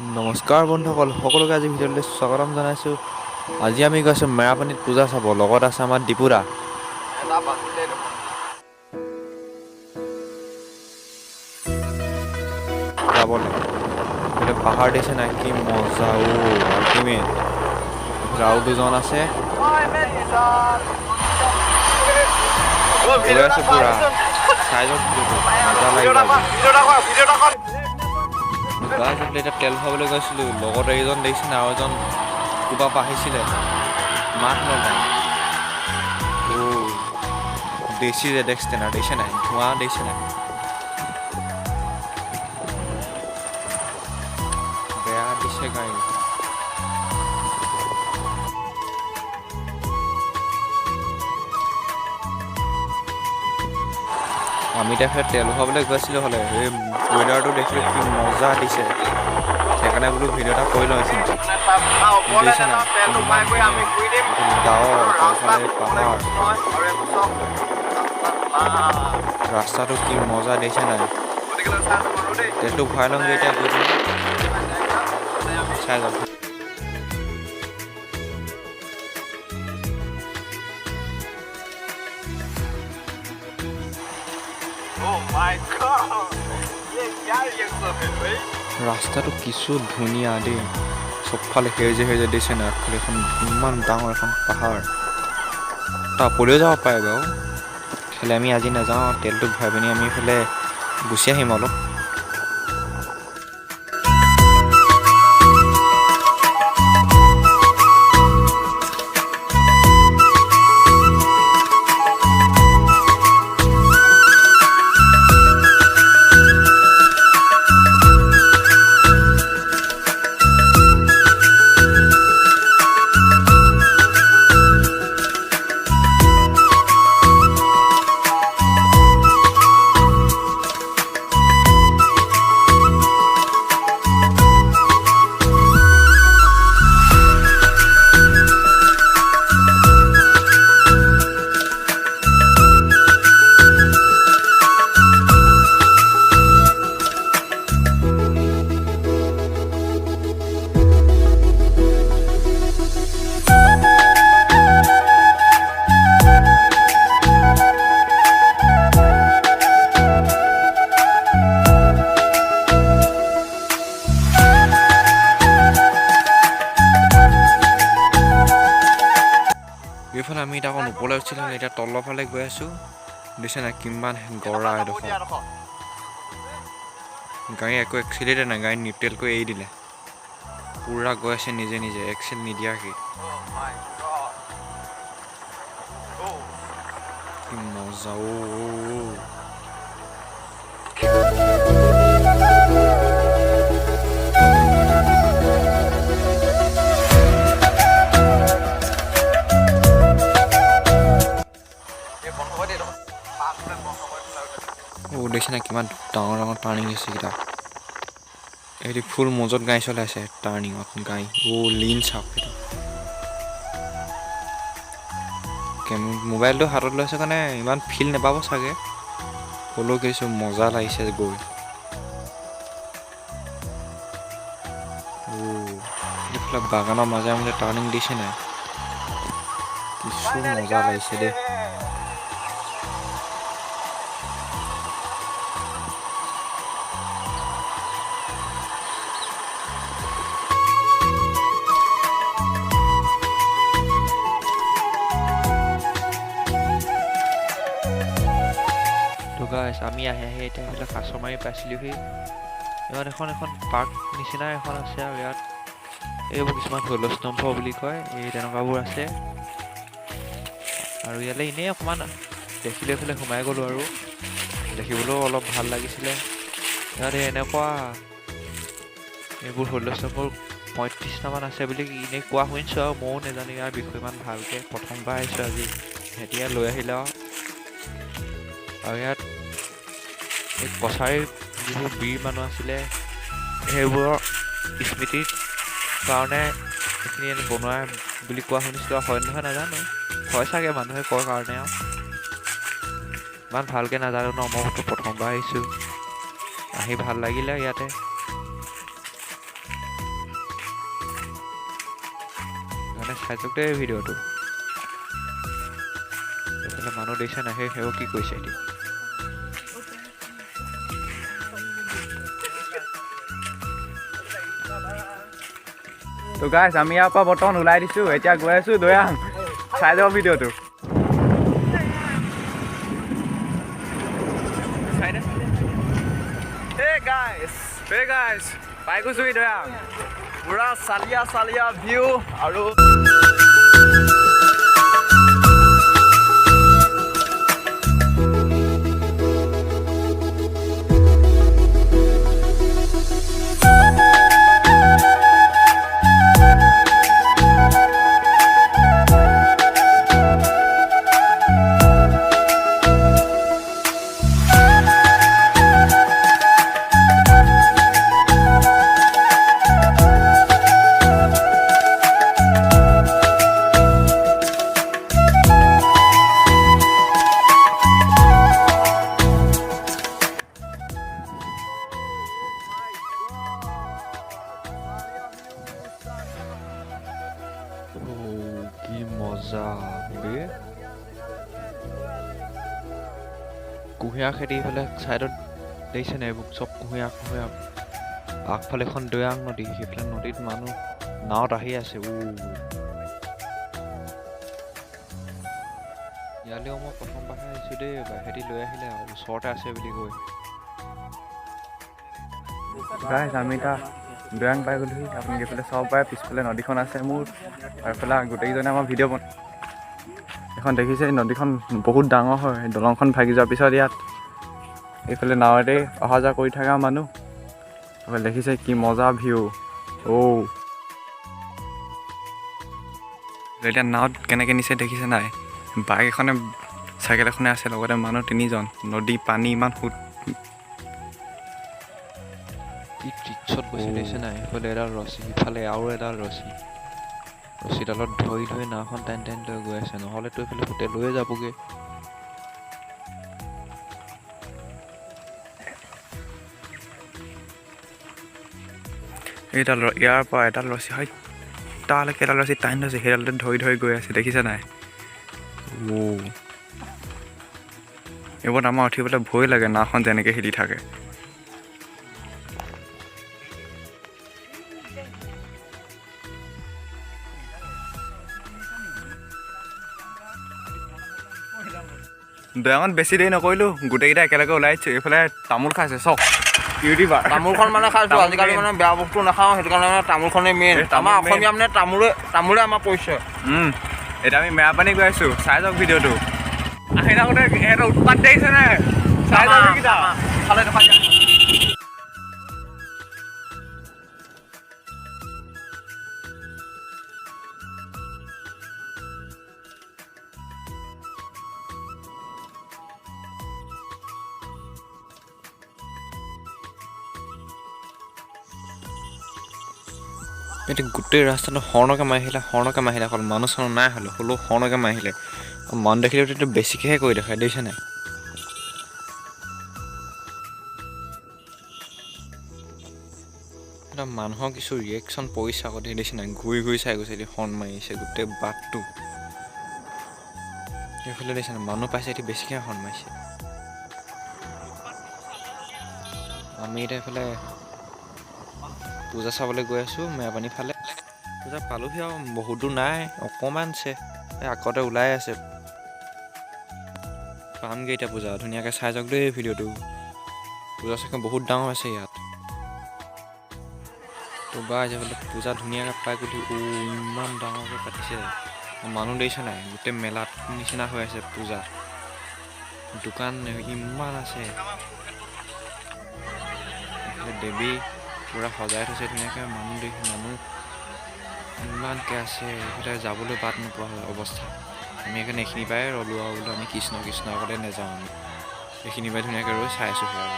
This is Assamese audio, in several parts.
নমস্কাৰ বন্ধুসকল, সকলোকে আজি ভিডিঅ'লৈ স্বাগতম জনাইছোঁ। আজি আমি গৈছোঁ মেৰাপানীত পূজা চাব। লগত আছে আমাৰ দীপুদা। এটা বাজিলে দেখোন। যাবলৈ এইফালে পাহাৰ দিছে নাই, কি মজা! অ' আল্টিমেট। এইফালে আৰু দুজন আছে। গৈ আছোঁ পুৰা, চাই যাওক ভিডিঅ'টো, মজা লাগিব আজি। গাইজ, এইফালে এতিয়া তেল ভৰাবলৈ গৈছিলোঁ। লগত এইজন দেখিছে নাই, আৰু এজন ক'ৰবাৰ পৰা আহিছিলে, মাত নলগাই। অ' দেশী জেড এক্স টেনাৰ দেখিছে নাই, ধোঁৱা দেখিছে নাই? বেয়া দিছে গাড়ী। আমি এতিয়া তেল ভৰাবলৈ গৈছিলোঁ। হ'লে এই ৱেডাৰটো দেখিলোঁ, কি মজা দিছে। সেইকাৰণে বোলো ভিডিঅ' এটা কৰি লওঁ এইখিনিতে। দেখিছে নাই কিমান ধুনীয়া? এইফালে ডাৱৰ, এইফালে পাহাৰ, ৰাস্তাটো কি মজা দেখিছে নাই? তেলটো ভৰাই লওঁগৈ এতিয়া গৈ পিনি। চাই যাওক। Oh my God! ये क्या रिएक्शन है भाई? ৰাস্তাটো কিছু ধুনীয়া দেই। চবফালে সেউজীয়া সেউজীয়া, দিছে নাই? আগফালে এখন ইমান ডাঙৰ এখন পাহাৰ, তাৰ ওপৰলৈও যাব পাৰে বাৰু। খালি আমি আজি নাযাওঁ। তেলটো ভৰাই পিনি আমি এইফালে গুচি আহিম অলপ। এইফালে আমি এতিয়া অকণ ওপৰলৈ উঠিছিলোঁ, এতিয়া তলৰ ফালে গৈ আছোঁ। দেখিছে নাই কিমান গৰা এডোখৰ? গাড়ী একো এক্সিলেটৰ নাই, গাড়ী নিউট্ৰেল কৰি এৰি দিলে। পূৰা গৈ আছে নিজে নিজে, এক্সেল নিদিয়াকৈ। Oh my God! Oh! কি মজা! অ'। এই বন্ধ কৰি দে এইডোখৰ। 5 মিনিট বন্ধ কৰি পেলাই। অ' দেখিছে নাই কিমান ডাঙৰ ডাঙৰ টাৰ্ণিং আছে এইকেইটা? এইটো ফুল মজত গাড়ী চলাইছে টাৰ্ণিঙত গাড়ী। অ' লিন চাওক সেইটো। মোবাইলটো হাতত লৈছে কাৰণে ইমান ফিল নাপাব চাগে, হ'লেও কিছু মজা লাগিছে গৈ। অ' এইফালে বাগানৰ মাজে মাজে টাৰ্ণিং দিছে নাই, কিছু মজা লাগিছে দেই। তো গাইছ, আমি আহি আহি এতিয়া এইফালে কাছমাৰী পাইছিলোঁহি। ইয়াত এখন এখন পাৰ্ক নিচিনা এখন আছে আৰু ইয়াত এইবোৰ কিছুমান শৈলস্তম্ভ বুলি কয়, এই তেনেকুৱাবোৰ আছে। আৰু ইয়ালৈ এনেই অকণমান দেখিলৈ এইফালে সোমাই গ'লোঁ আৰু দেখিবলৈও অলপ ভাল লাগিছিলে। ইয়াত এই এনেকুৱা এইবোৰ শৈলস্তম্ভবোৰ 35টামান আছে বুলি এনেই কোৱা শুনিছোঁ আৰু ময়ো নাজানো ইয়াৰ বিষয়ে ইমান ভালকৈ। প্ৰথমবাৰ আহিছোঁ আজি, এতিয়া লৈ আহিলে আৰু। আৰু ইয়াত এই কছাৰীৰ যিবোৰ বীৰ মানুহ আছিলে, সেইবোৰৰ স্মৃতিৰ কাৰণে এইখিনি এনে বনোৱা বুলি কোৱা শুনিছিলোঁ আৰু হয় নহয় নাজানো। হয় চাগে, মানুহে কয় কাৰণে আৰু ইমান ভালকৈ নাজানো ন, মইতো প্ৰথমবাৰ আহিছোঁ। আহি ভাল লাগিলে ইয়াতে। সেইকাৰণে চাই যাওক দেই ভিডিঅ'টো। এইফালে মানুহ দেখিছে নাই, সেই সেও কি কৰিছে এতিয়া। তো গাইছ, আমি ইয়াৰ পৰা বৰ্তমান ওলাই দিছোঁ, এতিয়া গৈ আছোঁ দৈয়াং। চাই যাব ভিডিঅ'টো। Hey guys, hey guys, পাই গৈছোহি দৈয়াং। পুৰা চালিয়া চালিয়া ভিউ আৰু অ' কি মজা বে! কুঁহিয়াৰ খেতি ইফালে ছাইডত দেখিছে নাই, এইবোৰ চব কুঁহিয়াৰ কুঁহিয়াৰ। আগফালে এখন দৈয়াং নদী, সেইফালে নদীত মানুহ নাৱত আহি আছে। ইয়ালৈও মই প্ৰথমবাৰহে আহিছোঁ দেই, সিহঁতি লৈ আহিলে আৰু ওচৰতে আছে বুলি কৈ। গাইছ, আমি এতিয়া দৈয়াং পাই গ'লোহি। আপুনি এইফালে চাব পাৰে, পিছফালে নদীখন আছে মোৰ আৰু এইফালে গোটেইকেইজনে আমাৰ ভিডিঅ' বন এখন দেখিছে। এই নদীখন বহুত ডাঙৰ হয়। দলংখন ভাগি যোৱাৰ পিছত ইয়াত এইফালে নাৱেৰে অহা যোৱা কৰি থকা মানুহ। এইফালে দেখিছে কি মজা ভিউ। অ' এতিয়া নাৱত কেনেকৈ নিছে দেখিছে নাই? বাইক এখনে, চাইকেল এখনে আছে, লগতে মানুহ তিনিজন। নদী পানী ইমান সোঁত। কি ট্ৰিক্সত গৈছে দেখিছে নাই? সেইফালে এডাল ৰছী, সিফালে আৰু এডাল ৰছী, ৰছীডালত ধৰি ধৰি নাওখন টানি টানি লৈ গৈ আছে। নহ'লেতো এইফালে সোঁতে লৈয়ে যাবগৈ। এইডাল ইয়াৰ পৰা এডাল ৰছী হয় তালৈকে, এডাল ৰছী টানি ধৰিছে, সেইডালতে ধৰি ধৰি গৈ আছে, দেখিছে নাই? অ' এইবোৰত আমাৰ উঠিবলৈ ভয় লাগে, নাওখন যেনেকৈ হিলি থাকে। দৈয়াঙত বেছি দেৰি নকৰিলোঁ, গোটেইকেইটা একেলগে ওলাই আহিছোঁ। এইফালে তামোল খাইছে চব ইউটিউবাৰ। তামোলখন মানে খাইছোঁ। তামোল আজিকালি main। মানে বেয়া বস্তু নাখাওঁ, সেইটো কাৰণে মানে তামোলখনেই মেইন। এই তামোল আমাৰ main। অসমীয়া মানে তামোলে তামোলে আমাৰ পৰিচয়। এতিয়া আমি মেৰাপানী গৈ আছোঁ, চাই যাওক ভিডিঅ'টো। আহি থাকোঁতে এটা উৎপাত দেখিছে নাই? চাই যাওক এইকেইটা। খালে দেখুৱাই দিয়া। এতিয়া গোটেই ৰাস্তাটো হৰ্ণকে মাৰি আহিলে, হৰ্ণকে মাৰি আহিলে, অকল মানুহ চানুহ নাই, হ'লেও হৰ্ণকে মাৰি আহিলে। আৰু মানুহ দেখিলে তেতিয়া বেছিকৈহে কৰি দেখায়, দেখিছে নাই? এটা মানুহৰ কিছু ৰিয়েকশ্যন পৰিছে আকৌ দেই, দেখিছে নাই? ঘূৰি ঘূৰি চাই গৈছে এতিয়া, হৰ্ণ মাৰিছে গোটেই বাটটো। এইফালে দেখিছে নাই, মানুহ পাইছে এতিয়া বেছিকৈ হৰ্ণ মাৰিছে। আমি এতিয়া এইফালে পূজা চাবলৈ গৈ আছোঁ মেৰাপানী ফালে। পূজা পালোহি আৰু বহুত দূৰ নাই, অকণমান আছে, এই আগতে ওলাই আছে। পামগৈ এতিয়া পূজা, ধুনীয়াকৈ চাই যাওক দেই ভিডিঅ'টো। পূজা চাগে বহুত ডাঙৰ আছে ইয়াত। তো গাইজ, এইফালে পূজা ধুনীয়াকৈ পাই গ'লি। অ' ইমান ডাঙৰকৈ পাতিছে, মানুহ দেখিছে নাই? গোটেই মেলাত নিচিনা হৈ আছে পূজা। দোকান ইমান আছে। এইফালে দেৱী পূৰা সজাই থৈছে ধুনীয়াকৈ। মানুহ দেখি মানুহ ইমানকৈ আছে, এইফালে যাবলৈ বাট নোপোৱা হ'ল অৱস্থা। আমি সেইকাৰণে এইখিনি পৰাই ৰ'লোঁ আৰু বোলো আমি কৃষ্ণ কৃষ্ণ আগতে নাযাওঁ, আমি এইখিনি পৰাই ধুনীয়াকৈ ৰৈ চাই আছোঁহি আৰু।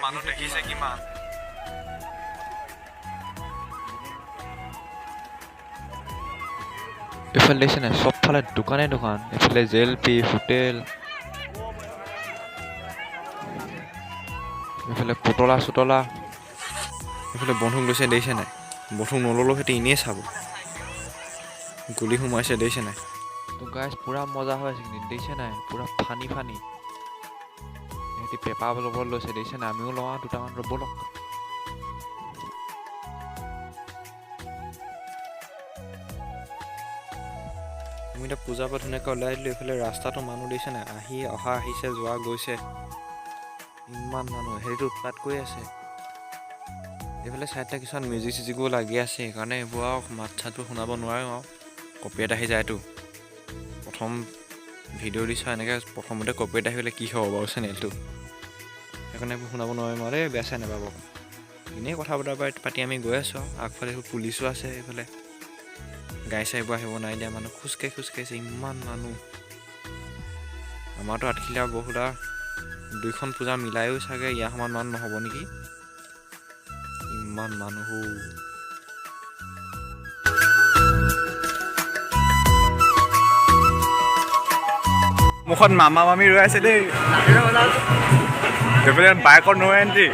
মানুহ দেখিছে কিমান। এইফালে দেখিছে নাই, চবফালে দোকানেই দোকান। এইফালে জেলপি হোটেল, এইফালে পুতলা চুতলা, এইফালে বন্ধুক লৈছে দেখিছে নাই? বন্ধুক নল'লেও সিহঁতি এনেই চাব। গুলি সোমাইছে, দেখিছে নাই? তো গাইজ, পূৰা মজা হৈ আছে কিন্তু, দেখিছে নাই? পূৰা ফানি ফানি। সিহঁতি পেপাৰ ল'ব লৈছে, দেখিছে নাই? আমিও লওঁ আৰু দুটামান, ৰ'ব লওক। আমি এতিয়া পূজাৰ পৰা ধুনীয়াকৈ ওলাই দিলোঁ। এইফালে ৰাস্তাটো মানুহ দেখিছে নাই, আহি অহা আহিছে, যোৱা গৈছে, ইমান মানুহ। হেৰিটো উৎপাত কৰি আছে। এইফালে চাইডতে কিছুমান মিউজিক চিউজিকো লাগি আছে, সেইকাৰণে এইবোৰ আৰু মাত চাতবোৰ শুনাব নোৱাৰোঁ আৰু কপিৰাইট আহি যায়তো। প্ৰথম ভিডিঅ' দিছোঁ, এনেকৈ প্ৰথমতে কপিৰাইট আহিলে কি হ'ব বাৰু চেনেলটো? সেইকাৰণে এইবোৰ শুনাব নোৱাৰিম আৰু দেই, বেয়া চেয়া নাপাব। এনেই কথা বতৰা পাতি আমি গৈ আছোঁ। আৰু আগফালে এইবোৰ পুলিচো আছে। এইফালে গাড়ী চাড়ীবোৰ আহিব নাই দিয়া। মানুহ খোজকাঢ়ি খোজকাঢ়িছে, ইমান মানুহ। আমাৰতো আঠখিলা বহুলা দুইখন পূজা মিলায়ো চাগে ইয়াৰ সমান মানুহ নহ'ব নেকি? ইমান মানুহ। মুখত মামা মামী ৰৈ আছে দেই। সেইফালে বাইকত নো এণ্ট্ৰি।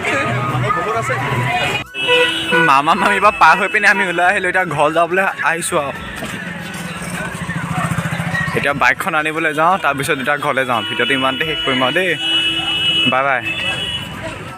বহুত আছে। মামা মামীৰ পৰা পাৰ হৈ পিনে আমি ওলাই আহিলোঁ। এতিয়া ঘৰ যাবলৈ আহিছোঁ আৰু এতিয়া বাইকখন আনিবলৈ যাওঁ, তাৰপিছত এতিয়া ঘৰলৈ যাওঁ। ভিডিঅ'টো ইমানতে শেষ কৰিম আৰু দেই। Bye bye.